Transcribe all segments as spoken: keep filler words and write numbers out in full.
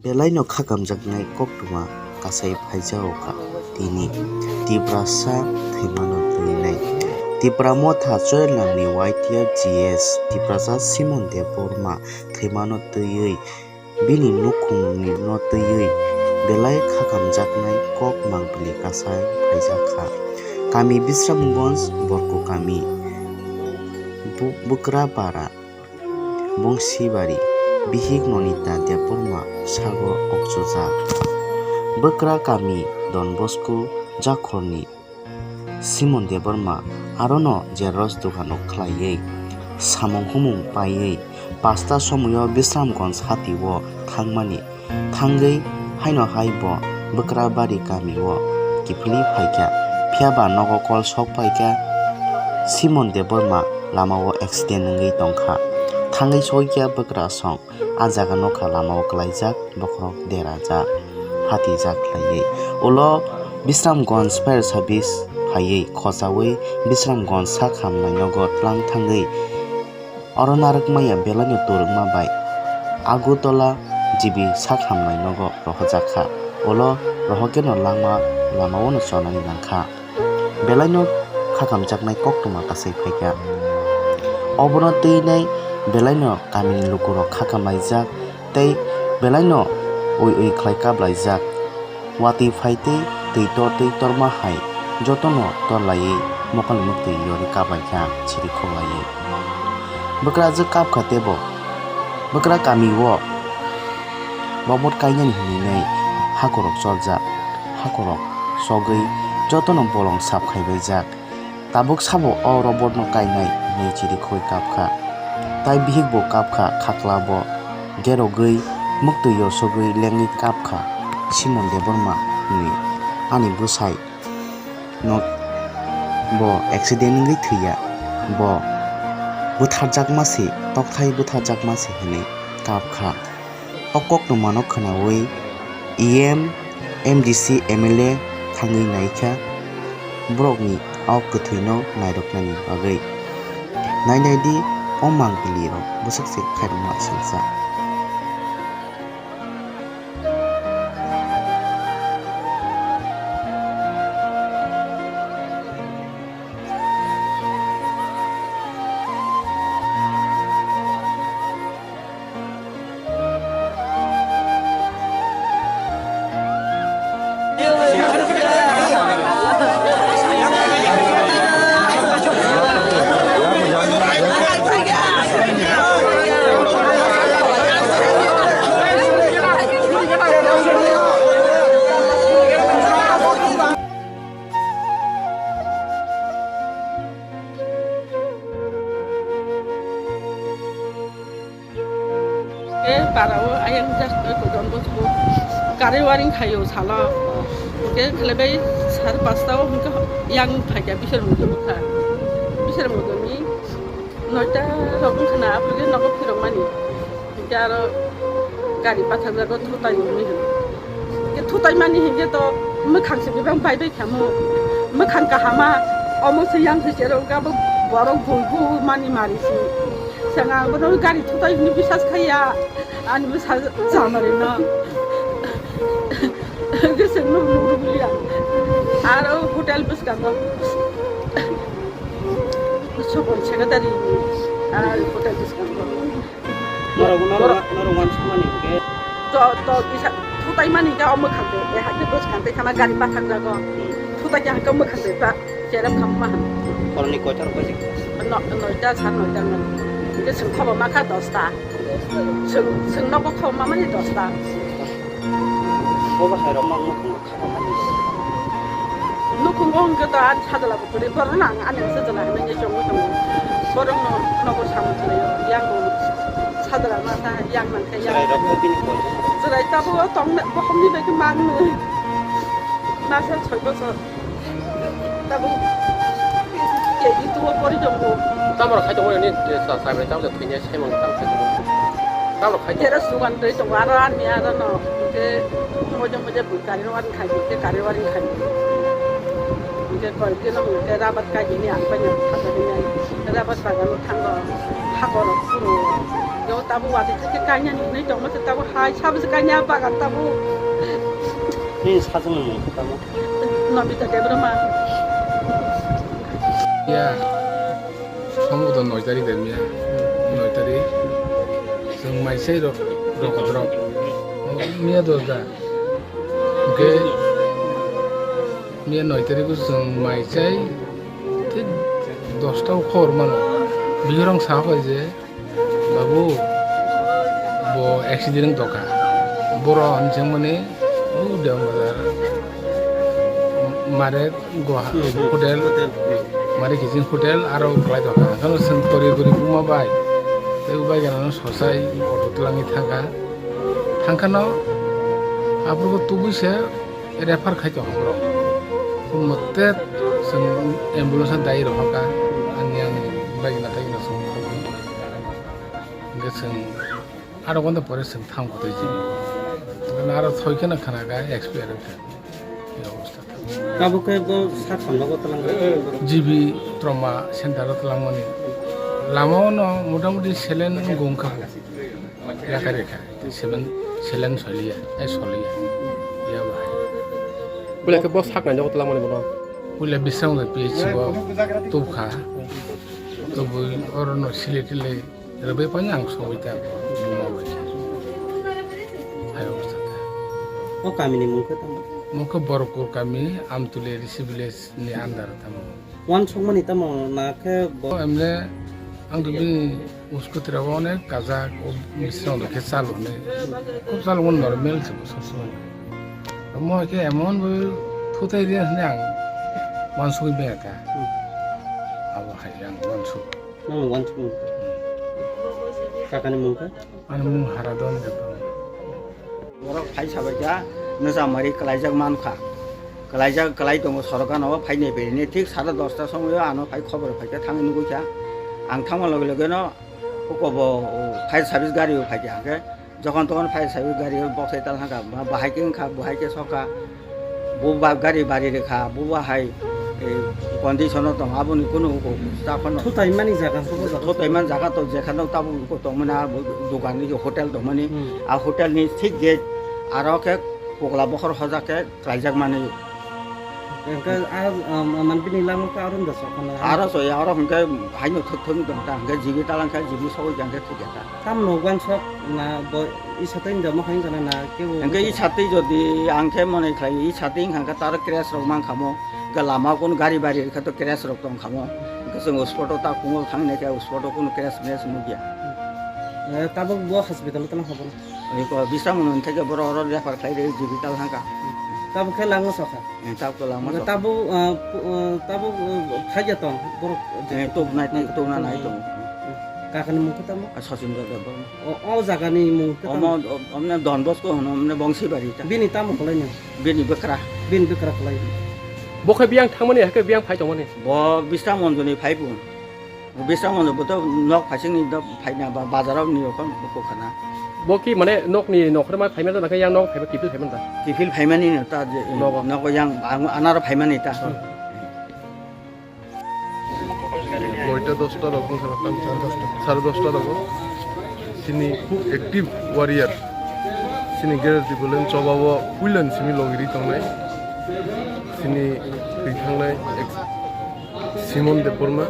Belaino khakamjaknai koktwma kasai phaijago kha tini Tiprasa thwimano twinai. Tipra Motha Choyerlamni Y T F G S Tiprasa Simon Debbarma thwimano twiwi bini nukhungni no twiwi belai khakamjaknai kok mangpili kasai phaijak kha. Kami Bisramganj Borku kami Bu-, Bwkra Para. Bongsibari, bihik Nonita Debbarma sago okchojak. Bwkra kami Don Bosco Jakhorni Simon Debbarma arono xerox dogano khlaiwi samung humung paiwi pasta somoio Bisramganj hatio thangmani. Thangwi haino hai bo Bwkra Bari kamio kiphilwi phaikha, phiyaba nogo kol sok paikha. Simon Debbarma lamao accident wngwi tongkha. Thangwi soikha bwkrasong, a jaga nokha lamao kwlaijak, bokhorok derajak, phatijak khlaiwi. Ulo Bisramganj Fire Service phaiwi khochawi Bisramganj sak hamnai nogo tlang thangwi Oro narwkmaya belaino torwkma bai Agartala G B sak hamnai nogo rohorjak kha. Ulo rohorkheno langma lamao no chonani nangkha. Belaino khakamjaknai koktwma kasai phaikha. Obono twinai belaino kamini lukurok khakamlaijak tei belaino ui ui khlai kaplaijak. Watwi phai tei twi tor twi torma hai jotono torlaiwi mokol mwktwi yorwi kaplaikha chirikhok laiwi. Bwkrajwk kapkha teibo bwkra kamio robot kainani hinwi hakhorok chorjak, hakhorok sogwi jotono bolong sap khaibaijak. Tabuk sabo o robotno kainai hinwi chirikhoi kapkha. Tai bihikbo kapkha khaklabo gerogwi mwktwio sogwi lengwi kapkha Simon Debbarma hinwi. Ani bwsai no bo accident wngwi thwiya, bo bwtharjakma se, tokthai bwtharjakma se hinwi kapkha. O koktwmano khwnawi E M, M D C, M L A thangwi naikha borokni o kwthwino nairoknani bagwi. Nainai di o mangpili rok bwswk se khairokma salsa. Ke para o ayang jak ko Don Bosco gari waring khayo sala. Ke khle bai sar pasta o hingke yang phai kha bisar mudo kha. Bisar mudo ni noita rok wngkha na, apre ke nogo phirok mani. Hingke aro gari pathak jago thutai hwnwi hwn. Hingke thutai mani hingke to mwkhang se bebak bai bai khamo. Mwkhang kahama, omo se yang se cherok gabo borok bui bu mani mari si. Sanga bono gari thutai hwnwi bisas khaiya. Ani bwsa jamari no. Hingke se nuk nuk rwliya. Aro hotel bwskango. Sokol secretary ni, ah, hotel bwskango. Norok, norok, norok wansukmani hingke? To, to, kisa thutai mani hingke o mwkhang de, e, hakhe bwskang tei khana gari pathak jago. Thutai khe hakhe mwkhang de, ta, cherep kham ma han. Horni koita rok baji? No, noita, sar noita man. Hingke chwng khobo ma kha dosta. Chwng, chwng nogo khobo ma mani dosta. Bo bwsai rok ma wngkha. Nukhungo hwnkhe to ani sajla bo kwrwi, borokno ang ani sajla hinwi chongwi tongo. Borokno nogo samung khlaio, yang bo sajla ma ta yang nang khe yang. Chwrairokbo bini koito. Chwrai tabuk o tong bokhokni bai khe mangnwi. Masa soi bosor. Tabuk K G two o pori tongo. Tamaro khai tongo nini sa sa bai tabuk thwinya semang tam khai tongo. Tamaro khai tongo. Jera sugan twi tongo aro ani aro no. Hwnkhe moja moja bui kari no. Khai khe kari waring khai. Hingke koi khe no hingke rabat kai khe ni ang pai no thapa khe nai. Rabat bagan o thango hakor o phuru. Yo, tabuk watwi theke kainani hinwi tongma se tabuk hai sabo se kaina bagan tabuk. Ni sajwng ni tamo. Nobita Debbarma. Ya. Sambudo noi tarik de miya. Noi tarik. Chwng maisai rok, rok, rok. Miya do da. Hwnkhe miya noi tarik o chwng maisai. Thik dosta o khobor mano. Bihurong sa phai je. Babu, bo accident wng tongkha. Boro hwnwi swngmani, o Dewan Bazar, mare Goha, hmm, hmm, hotel, hotel, hmm, mare kiching hotel, aro kwlai tongkha. Hwnkheno chwng tori gori buma bai, tei o bai ganano sosai auto twlangwi thangkha. Thangkhano, aphuru tubui se refer khai tongkha borok. Hwnmo tet chwng ambulance dai rohorkha, ani, ani bai gana tai gana chwng. Hwnkhe chwng aro gonta pore chwng thang kotoi jibi. Hwnkhe aro soi kheno khana ga expire wngkha. Ei obostha. Tabuk khe bo sak samno bo twlang. G B trauma center o twlangmani. Lama o no motamuti selen wngkha. Yakha rekha. Selen, selen soliya, ei soliya. Ya bahai. Puila khe bo sak nai jago twlangmani bono. Puila Bisramganj P H C bo tubkha. Tubui oro no sile tile. Rwbai phano ang sogwi ta buma bai. Hai obostha ta. O kamini mung khe tamo? Mung khe Borokpur kami, Amtuli A D C village ni under tamo. Wansukmani tamo na khe bo? O emle ang to bini uskuti rogo onek kajak, o bisrang rok khe chalo ne. Khub chalo normal se bo sob somoi. Omo hai khe emon bo thutai ri hwnwi ang wansugwi bengkha. Hmm. Abo hai ang wansuk. Nang wansuk. Kakani mung khe? Ani mung Haradon Debbarma. Borok phai sabaikha, nwsa mari kwlaijak mankha. Kwlaijak, kwlai tongo sorokano, phaini phaini thik sare dosta somoio ano phai khobor phaikha, thangwi nugwikha. Ang thangma loge logeno ukobo fire service gario phaikha, hwnkhe Jokhon tokhon fire service gari o boksai tal hangkha, ba-, bahai khe wngkha, bahai khe sokha, bo ba gari bari rwkha, bo ba hai, eh, condition o tong, aboni kunu ko ta phano. Thutaimani jaga khe bo jaga. Thutaimani jaga to jekhano tabuk ko tongmani, a bo dogan ni hotel tongmani, hmm, a hotel ni thik gate aro khe pokla bokhor hojak khe khlaijak mani. Hwnkhe a, um, man bini lama khe aro da sok khana. Aro so ya, aro hwnkhe haino thwk thwk tong ta, hwnkhe jibi talang khe jibi sogwi jang khe thik ya ta. Tamno wansok na bo isa tei da mo hai gana na kebo. Hwnkhe isa tei jodi ang khe mone khlai isa tei wngkha khe taro crash rok mankha mo, hwnkhe lama kun gari bari rikha to crash rok tong kha mo, hwnkhe chwng spot o ta kungol thang nai khe spot o kunu crash mrash nukya. Eh, tabuk bo hospital o tong kha bo. Ani ko bisam mun theke boro oro refer khlai re jibi tal hangka. Tabuk khe langma sokha. Eh, tabuk to langma sokha. Tabuk, ah, pu-, ah, tabuk, ah, khaja tong borok. Eh, tok nai, tok na nai tong. Kakani mung khe tamo? Ah, Sachin Debbarma. O, o jagani mung khe tamo? Omo, o, omne Don Bosco hono, omne Bongsibari ta. Bini tamo kholai no? Bini bwkra. Bini bwkra kholai. Bo khe biyang thangmani, hakhe biyang phai tongmani? Bo bisam monjoni phai bu. Bisam monjo bo to nok phaising ni dok phaina ba, bazaro ni rokon ko khana. Bo ki mane nok ni nokhor ma phaima da, nakhe yang nok phaima kipil phaima da? Kipil phaimani no ta je, nogo. Nogo yang ang anaro phaimani ta. Hmm. Noita dosta rok wngkha na tam sare dosta, sare dosta rogo. Chini khub active warrior. Chini Greater Tipraland choba o puilan simi logiri tongnai. Chini thwi thangnai ex-, Simon Debbarma.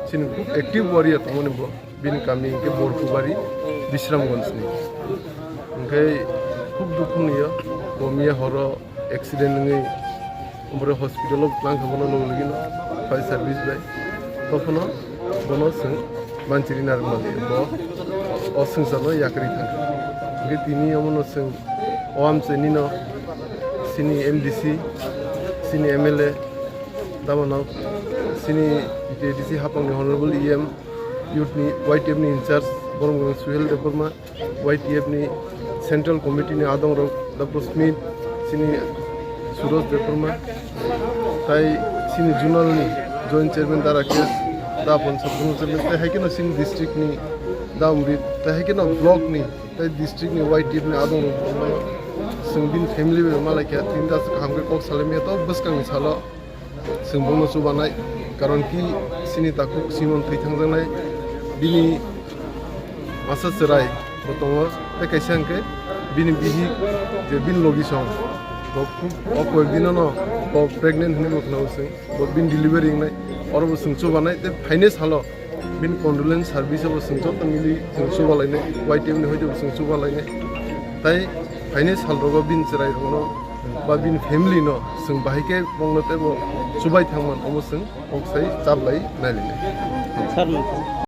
Chini khub active warrior tongmani bo. Bini kami hwnkhe Borkubari, Bisramganj ni. Hwnkhe khub dukhu ni o, bo miya horo accident wngwi, omo hospital o twlang kha bono logi logi no fire service bai. Tokhono bono chwng manchiri narwk mali, bo o swngcharno yakarwi thang kha. Hwnkhe tini omono chwng o amchaini no chini M D C, chini M L A, tamo no chini T T C hapang ni honorable E M, youth ni Y T F ni in charge, Boromgwrang Suhel Debbarma, Y T F ni central committee ni adong rok, Doctor Smith, chini Suraj Debbarma, tai chini zonal ni joint chairman Da Rakesh, Da Ponsab, chairman, tai hai kheno chini district ni Da Umrit, tai hai kheno block ni, tai district ni Y T F ni adong rok, chwng bini family bai malai kha, tini da kaham khe kok salai maya, to bwskang ni salo. Chwng bono chubanai, karon ki chini takhuk Simon thwi thangjaknai, bini Asa chwrai bo tongo, tei kaisa hwnkhe bini bihik je bini logi song, bo khub o koyek dino no bo pregnant hinwi bo khna usung, bo bini delivery wngnai, oro bo chwng chubanai, tei phainai salo bini condolence service o bo chwng joto mili chwng chubalainai, Y T F ni hoite bo chwng chubalainai, tei phainai sal rogo bini chwrai rokno ba bini family no chwng bahai khe bongno tei bo chubai thangman obo chwng kok sai chaplai nailainai. Sir, no.